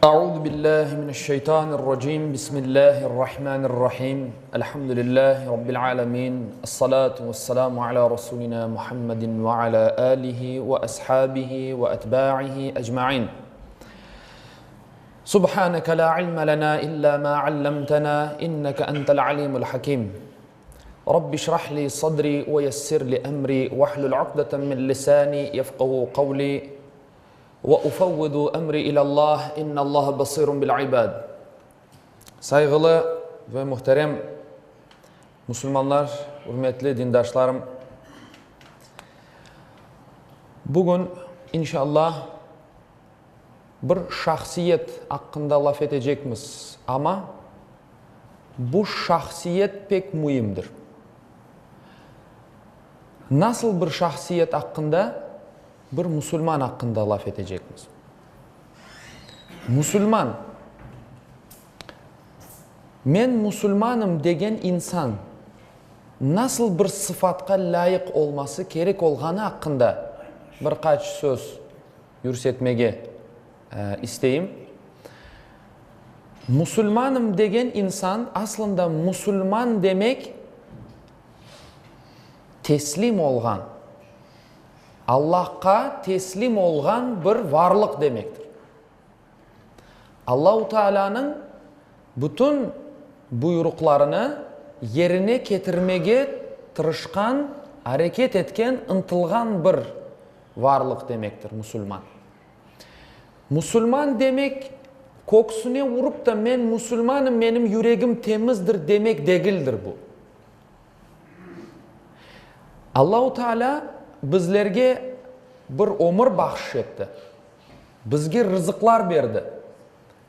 Euzu billahi mineşşeytanirracim. Bismillahirrahmanirrahim. Elhamdülillahi rabbil alamin. Essalatu vesselamu ala rasulina Muhammedin ve ala alihi ve ashabihi ve etba'ihi ecmaîn. Subhaneke la ilme lena illa ma allamtena inneke entel alimul hakim. Rabbi şrah li sadri ve yessir li emri vahlul ukdeten min lisani yefkahu kavli ve ufevvidu emri ilallah innallaha basirun bil ibad. Sayğılı ve muhterem musulmanlar, ürmetli dindaşlarım, bugün inşallah bir şahsiyet aqqında laf etecekmiz, amma bu şahsiyet pek müimdir. Nasıl bir şahsiyet aqqında? Bir musulman aqqında laf etecekmiz. Musulman, men musulmanım degen insan nasıl bir sıfatqa lâyıq olması kerek olğanı aqqında bir qaç söz yürsetmege isteyim. Musulmanım degen insan, aslında musulman demek, teslim olğan, Allahqa teslim olğan bir varlıq demektir. Allahu Taalanıñ bütün buyruqlarını yerine ketirmege tırışqan, areket etken, ıntılğan bir varlıq demektir musulman. Musulman demek, köksüne urıp da men musulmanım, menim yüregim temizdir demek degildir bu. Allahu Teala bizlerge bir ömür bahşış etti. Bizge rızıqlar berdi.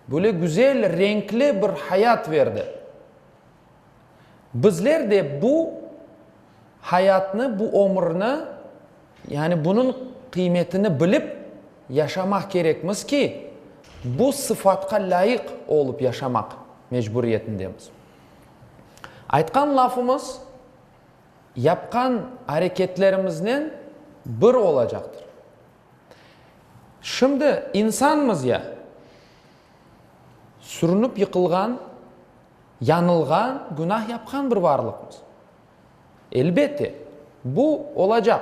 Böyle güzel, renkli bir hayat berdi. Bizler de bu hayatnı, bu ömürni, yani bunıñ qıymetini bilip yaşamaq kerekmiz ki, bu sıfatqa lâyıq olıp yaşamaq mecburiyetindemiz. Aytqan lafımız yapqan areketlerimiznen bir olacaqtır. Şimdi insanmız ya, sürünip yıqılğan, yanılğan, günah yapqan bir varlıqmız. Elbette, bu olacaq,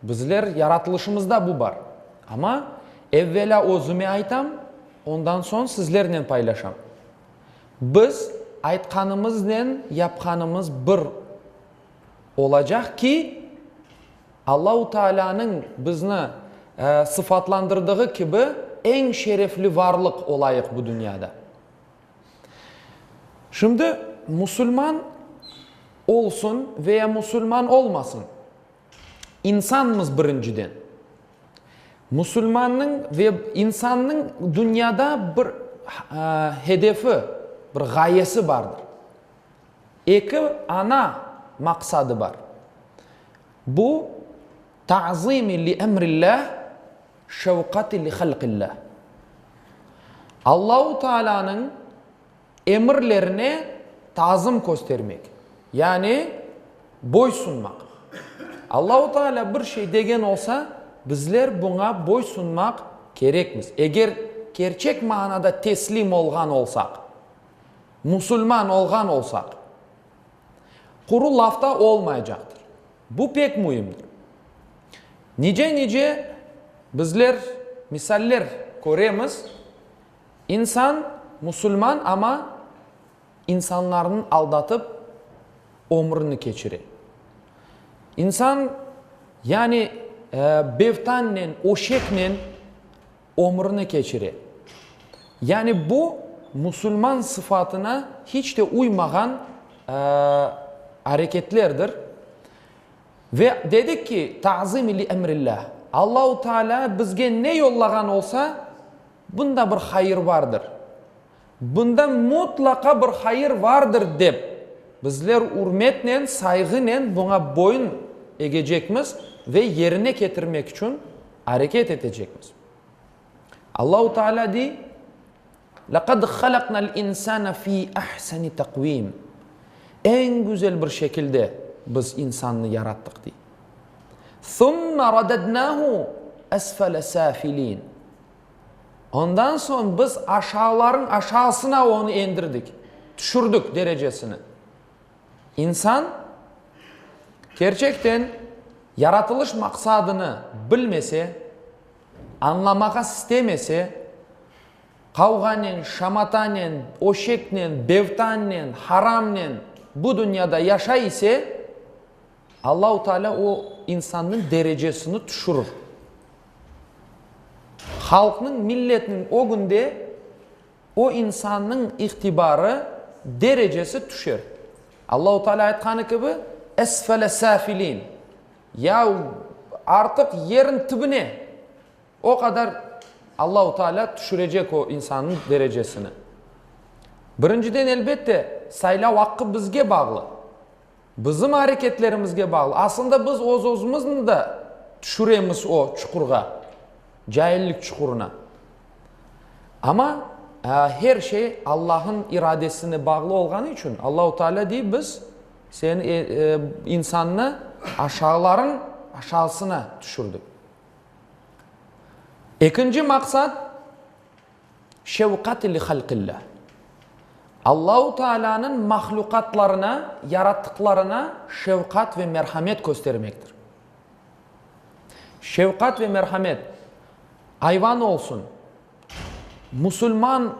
bizler yaratılışımızda bu bar. Amma evvelâ özüme aytam, ondan soñ sizlernen paylaşam. Biz aytqanımıznen yapqanımız bir olacaq ki, Allahu Taalânıñ bizni sıfatlandırdığı kibi eñ şerefli varlıq olayıq bu dünyada. Şimdi musulman olsun veya musulman olmasın, insanmız birinciden. Musulmannıñ ve insannıñ dünyada bir hedefi, bir ğayesi bardır. Eki ana maqsadı bar. Bu, ta'zimi li emrillah, şevqati li halqillah. Allahu Taalanıñ emirlerine tazım köstermek, yani boysunmaq. Allahu Teala bir şey degen olsa, bizler buña boysunmaq kerekmiz. Eger kerçek manada teslim olğan olsaq, musulman olğan olsaq, quru lafta olmaycaqtır. Bu pek müimdir. Nice-nice bizler misaller köremiz, İnsan musulman, amma insanlarnı aldatıp ömrüni keçire. İnsan, yani bevtannen, öşeknen ömrüni keçire. Yani bu musulman sıfatına hiç de uymağan areketlerdir. Ve dedik ki, ta'zimi li emrillah, Allahu Teala bizge ne yollağan olsa, Bunda bir hayır vardır. Bunda mutlaqa bir hayır vardır dep, bizler ürmetnen, sayğınen buña boyun egecekmiz ve yerine ketirmek içün areket etecekmiz. Allahu Teala dey, Laqad halaqnal insane fi ahseni taqvim. Eñ güzel bir şekilde biz insannı yarattıq, dey. Thumma radadnahu esfele safilin. Ondan soñ biz aşağılarıñ aşağısına onı endirdik, tüşürdik derecesini. İnsan kerçekten yaratılış maqsadını bilmese, añlamağa istemese, qavğanen, şamatanen, öşeknen, bevtannen, haramnen bu dünyada yaşay ise, Allahu Teala o insannıñ derecesini tüşürir. Halqnıñ, milletniñ ögünde o insannıñ itibarı, derecesi tüşer. Allahu Teala aytqanı kibi, Esfele safilin, ya artıq yerin tübüne o qadar Allahu Teala tüşürecek o insannıñ derecesini. Birinciden, elbette, saylav aqqı bizge bağlı. Bizim areketlerimizge bağlı. Aslında biz öz-özümizni de tüşüremiz o çuqurğa, caillik çuqurına. Amma her şey Allah'ın iradesine bağlı olğanı içün, Allahu Teala dey, biz seni, insannı aşağılarıñ aşağısına tüşürdik. Ekinci maqsat, Şevqati li halqillah. Allahu Taalanıñ mahlüqatlarına, yarattıqlarına şevqat ve merhamet köstermektir. Şevqat ve merhamet, ayvan olsun, musulman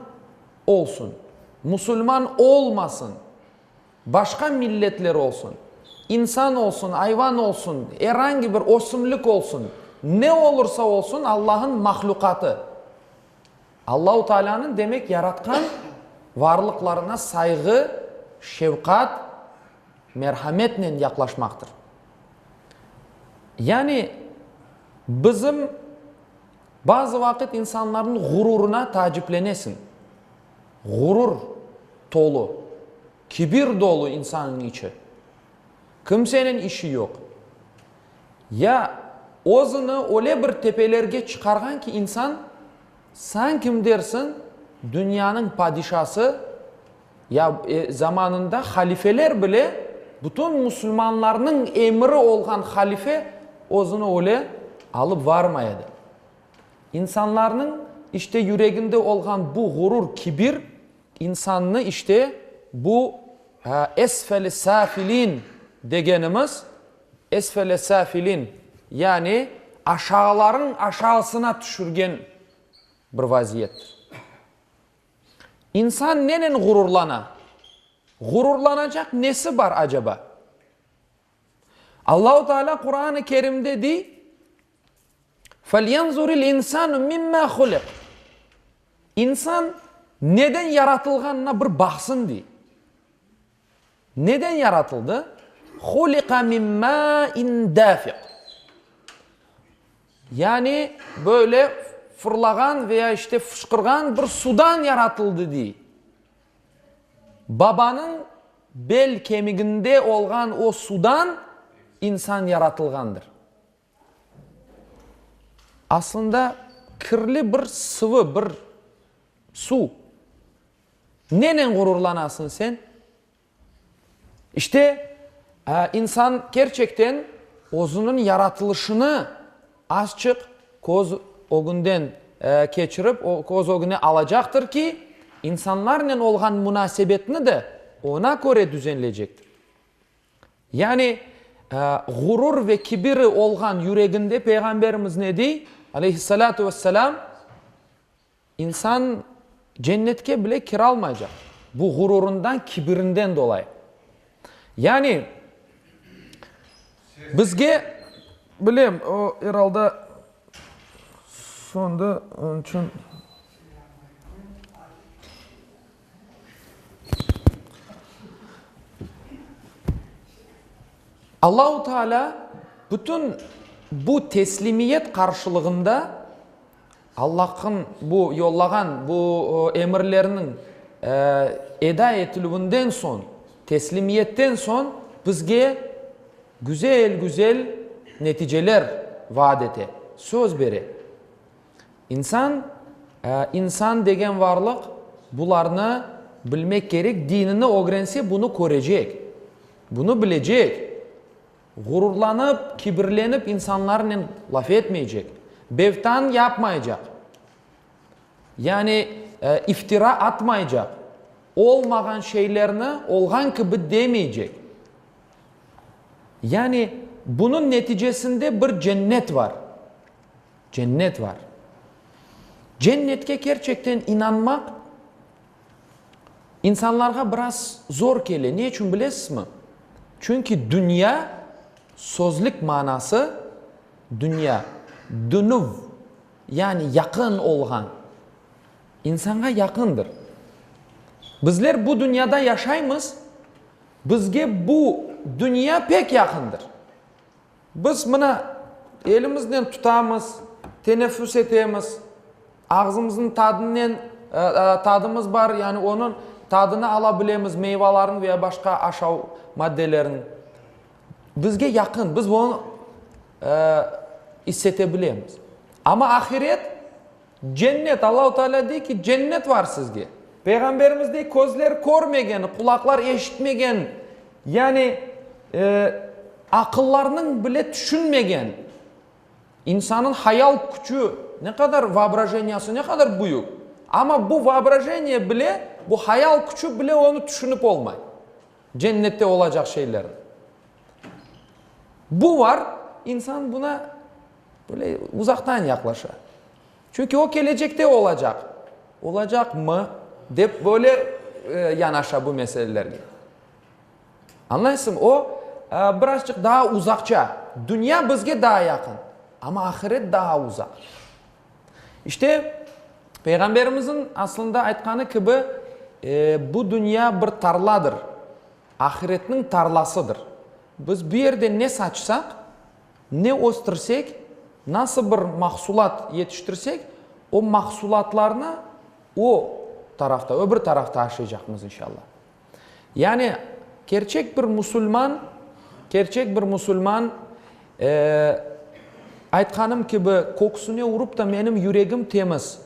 olsun, musulman olmasın, başqa milletler olsun, insan olsun, ayvan olsun, er angi bir ösümlik olsun, ne olursa olsun Allah'ın mahlüqatı. Allahu Taalânıñ, demek, yaratqan varlıqlarına sayğı, şefqat, merhametnen yaqlaşmaqtır. Yani, bizim bazı vaqıt insanlarnıñ ğururına taaciplenesiñ. Ğurur tolu, kibir dolu insannıñ içi. Kimseniñ işi yoq. Ya özüni öyle bir tepelerge çıqarğan ki, insan, sankim dersiñ, dünyanıñ padişası, ya zamanında halifeler bile, bütün musulmanlarnıñ emiri olğan halife özüni öyle alıp varmay edi. İnsanlarnıñ, işte, yüreginde olğan bu ğurur, kibir İnsannı işte bu esfel-i safilin degenimiz, esfel-i safilin, yani aşağılarıñ aşağısına tüşürgen bir vaziyettir. İnsan nenen ğururlana? Ğururlanacaq nesi bar acaba? Allahu Teala Quran-ı Kerimde dey, Felyanzuril insanu mimma huliq. İnsan neden yaratılğanına bir baqsın, dey. Neden yaratıldı? Huliqa min ma'in dafiq. Yani böyle fırlağan veya işte fışqırğan bir sudan yaratıldı, dey. Babanıñ bel kemiginde olğan o sudan insan yaratılğandır. Aslında kirli bir sıvı, bir suv. Nenen ğururlanasıñ sen? İşte, insan kerçekten özüniñ yaratılışını azçıq köz ögünden keçirip, köz ögüne alacaqtır ki, insanlarnen olğan munasebetini de oña köre düzenleycektir. Yani, ğurur ve kibiri olğan yüreginde Peyğamberimiz ne dey, aleyhissalâtu vesselâm, İnsan cennetke bile kiralmaycaq, bu ğururından, kibirinden dolayı. Yani, bizge, bilem, o, er alda, söndi, onıñ içün. Allahu Teala bütün bu teslimiyet qarşılığında Allah'ın bu yollağan bu emirleriniñ eda etilüvinden soñ, teslimiyetten soñ bizge güzel-güzel neticeler vaat ete, söz bere. İnsan, insan degen varlıq bularnı bilmek kerek, dinini ögrense bunı körecek, bunı bilecek, ğururlanıp, kibirlenip insanlarnen laf etmeycek, bevtan yapmaycaq. Yani iftira atmaycaq, olmağan şeylerni olğan kibi demeycek. Yani bunıñ neticesinde bir cennet var. Cennet var. Cennetke kerçekten inanmaq insanlarğa biraz zor kele. Ne içün bilesizmi? Çünki dünya, sözlük manası, dünya, dünüv, yani yaqın olğan, insanğa yaqındır. Bizler bu dünyada yaşaymız, bizge bu dünya pek yaqındır. Biz mına elimiznen tutamız, teneffüs etemiz, ağzımıznıñ tadınen, tadımız bar, yani onıñ tadını ala bilemiz, meyvalarnıñ veya başqa aşav maddeleriniñ. Bizge yaqın, biz onı issete bilemiz. Amma ahiret, cennet, Allahu Teala dey ki, cennet var sizge. Peyğamberimiz dey, közler körmegen, qulaqlar eşitmegen, yani aqıllarnıñ bile tüşünmegen, insanıñ hayal küçü ne qadar, voobrojeniyası ne qadar büyük, amma bu voobrojeniye bile, bu hayal küçü bile onı tüşünip olmay, cennette olacaq şeylerni. Bu var, insan buna böyle uzaqtan yaqlaşa. Çünki o kelecekte olacaq. Olacaqmı, dep böyle yanaşa bu meselelerge. Añlaysıñmı? O, birazçıq daa uzaqça. Dünya bizge daa yaqın, amma ahiret daa uzaq. İşte, Peyğamberimizniñ aslında aytqanı kibi, bu dünya bir tarladır, ahiretniñ tarlasıdır. Biz bu yerde ne saçsaq, ne östürsek, nasıl bir mahsulat yetiştirsek, o mahsulatlarnı o tarafta, öbür tarafta aşaycaqmız inşallah. Yani, kerçek bir musulman, kerçek bir musulman, aytqanım kibi, köksüne urıp da menim yüregim temiz,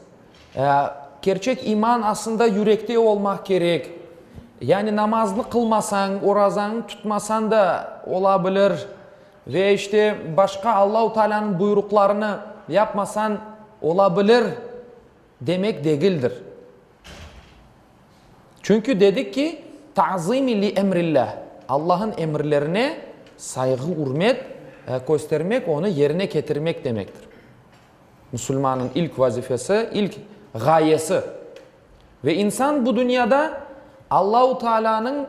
kerçek iman aslında yürekte olmaq kerek, yani namazlı qılmasañ, orazañı tutmasañ da ola bilir ve işte başqa Allahu Taalânıñ buyruqlarını yapmasañ ola bilir demek degildir. Çünki dedik ki, ta'zimi li emrillah, Allah'ın emirlerine sayğı, ürmet köstermek, onı yerine ketirmek demektir. Musulmannıñ ilk vazifesi, ilk ğayesi. Ve insan bu dünyada Allahu Taalânıñ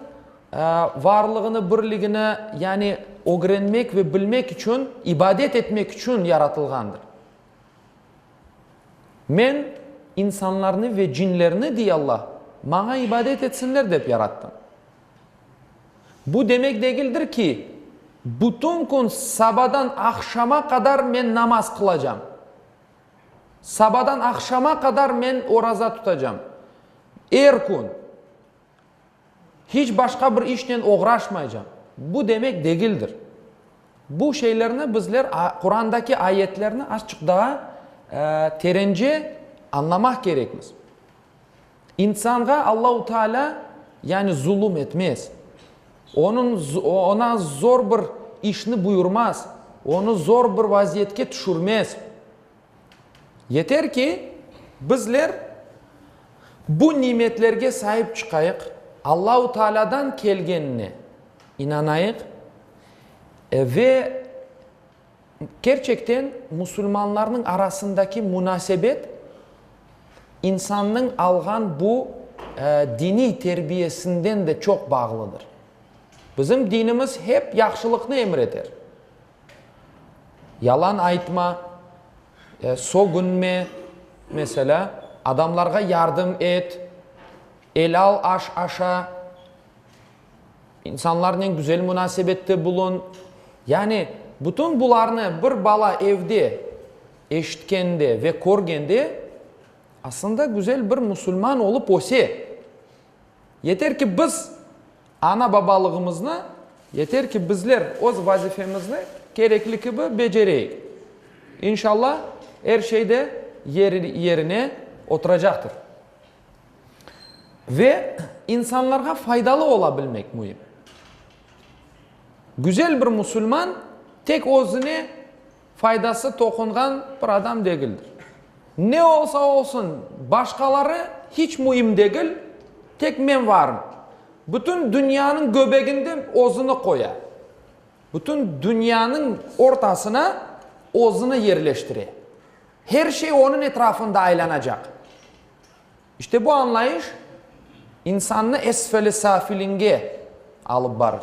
varlığını, birligini, yani ögrenmek ve bilmek içün, ibadet etmek içün yaratılğandır. Men insanlarnı ve cinlerni, dey Alla, Maña ibadet etsinler dep yarattım. Bu demek degildir ki, bütün kün sabadan aqşama qadar men namaz qılacam, sabadan aqşama qadar men oraza tutacam, er kün. Hiç başqa bir işnen oğraşmaycam. Bu demek degildir. Bu şeylerni bizler Qurandaki ayetlerni azçıq daa terence añlamaq kerekmiz. İnsanğa Allahu Teala yani zulum etmez. Onıñ oña zor bir işni buyurmaz, onı zor bir vaziyetke tüşürmez. Yeter ki, bizler bu nimetlerge saip çıqayıq, Allahu Tealâdan kelgenine inanayıq ve kerçekten musulmanlarnıñ arasındaki munasebet insannıñ alğan bu diniy terbiyesinden de çoq bağlıdır. Bizim dinimiz hep yahşılıqnı emir eter. Yalan aytma, sögünme, meselâ, adamlarğa yardım et, elâl aş aşa, insanlarnen güzel munasebette bulun. Yani, bütün bularnı bir bala evde eşitkende ve körgende, aslında güzel bir musulman olıp öse. Yeter ki, biz ana-babalığımıznı, yeter ki, bizler öz vazifemizni kerekli kibi becereyik. İnşallah, er şey de yerine oturacaqtır. Ve insanlarğa faydalı ola bilmek müim. Güzel bir musulman tek özüne faydası toqunğan bir adam degildir. Ne olsa olsun, Başqaları hiç müim degil, tek men varım. Bütün dünyanıñ göbeginde özüni qoya. Bütün dünyanıñ ortasına özüni yerleştire. Her şey onıñ etrafında aylanacaq. İşte bu añlayış insannı esfeli safilinge alıp barır,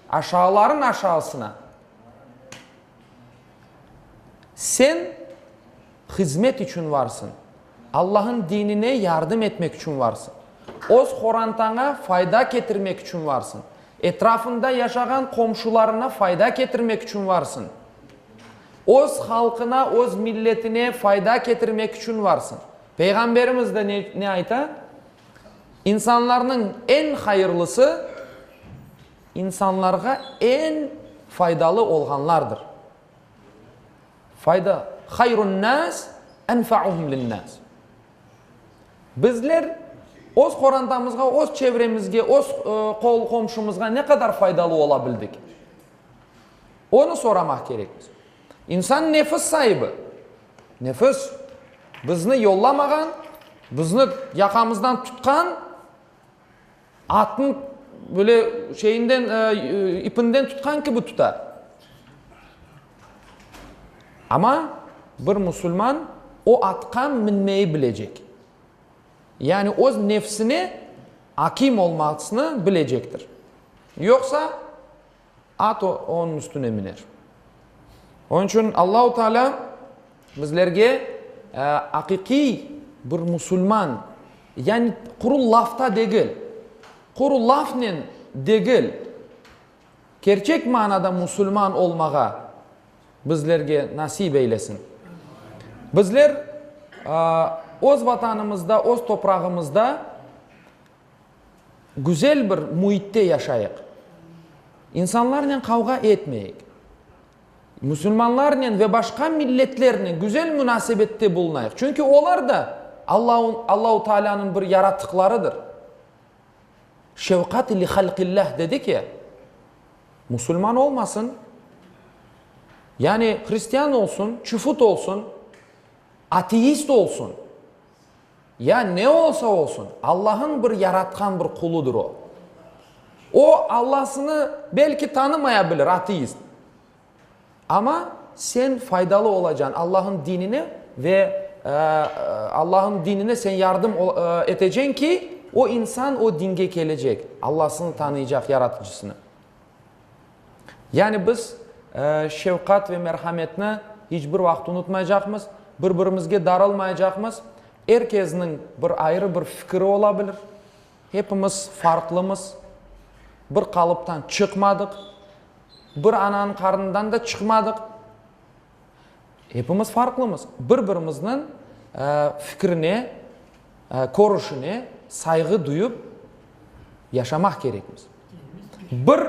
aşağıların aşağısına. Sen hızmet içün varsıñ, Allah'ın dinine yardım etmek içün varsıñ, öz qorantaña fayda ketirmek içün varsıñ, etrafında yaşağan qomşularına fayda ketirmek içün varsıñ, öz halqına, öz milletine fayda ketirmek içün varsıñ. Peyğamberimiz de ne, ne ayta? İnsanlarnıñ eñ hayırlısı, insanlarğa eñ faydalı olğanlardır. Fayda, Hayrun-nas enfa'uhum lin-nas. Bizler öz qorantamızğa, öz çevremizge, öz qol qomşumızğa ne qadar faydalı ola bildik? Onı soramaq kerekmiz. İnsan nefis saibi. Nefis, bizni yollamağan, bizni yaqamızdan tutqan, atnıñ böyle şeyinden, ipinden tutqan kibi tuta. Amma bir musulman o atqa minmeyi bilecek. Yani öz nefsine akim olmasını bilecektir. Yoqsa At onıñ üstüne miner. Onıñ içün Allahu Teala bizlerge aqiqiy bir musulman, yani quru lafta degil, quru lafnen degil, kerçek manada musulman olmağa bizlerge nasip eylesin. Bizler öz Vatanımızda, öz toprağımızda Güzel bir müitte yaşayıq. İnsanlarnen qavğa etmeyik. Musulmanlarnen ve başqa milletlernen güzel munasebette bulunayıq. Çünki olar da Allahu Taalânıñ bir yaratıqlarıdır. Şevqat li halqillah dedik ya, musulman olmasın, yani hristian olsun, çufut olsun, ateist olsun. Ya ne olsa olsun, Allah'ın bir yaratqan bir quludır o. O, Allahsını belki tanımaya bilir, ateist. Amma sen faydalı olacañ Allah'ın dinine ve Allah'ın dinine sen yardım eteceñ ki, o insan o dinge kelecek, Allahsını tanıycaq, Yaratıcısını. Yani biz şefqat ve merhametni iç bir vaqıt unutmaycaqmız, bir-birimizge darılmaycaqmız. Er kesniñ bir ayrı bir fikiri ola bilir. Hepimiz farqlımız, bir qalıptan çıqmadıq, bir ananıñ qarnından da çıqmadıq. Hepimiz farqlımız. Bir-birimizniñ fikrine, körüşine sayğı duyıp yaşamaq kerekmiz. Bir,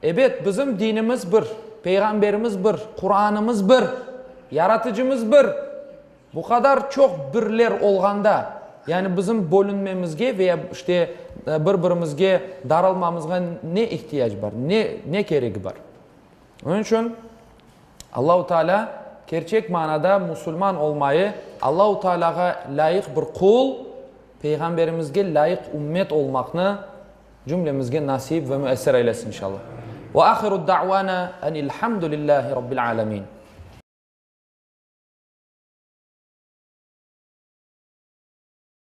ebet, bizim dinimiz bir, Peyğamberimiz bir, Quranımız bir, Yaratıcımız bir. Bu qadar çoq birler olğanda, yani bizim bölünmemizge veya işte bir-birimizge darılmamızğa ne ihtiyac bar, ne, ne keregi bar? Onıñ içün Allahu Teala kerçek manada musulman olmayı, Allahu Tealağa lâyıq bir qul, Peyğamberimizge lâyıq ümmet olmaqnı cümlemizge nasip ve müesser eylesin inşallah. Ve ahiru da'vana enilhamdülillahi rabbil alemin.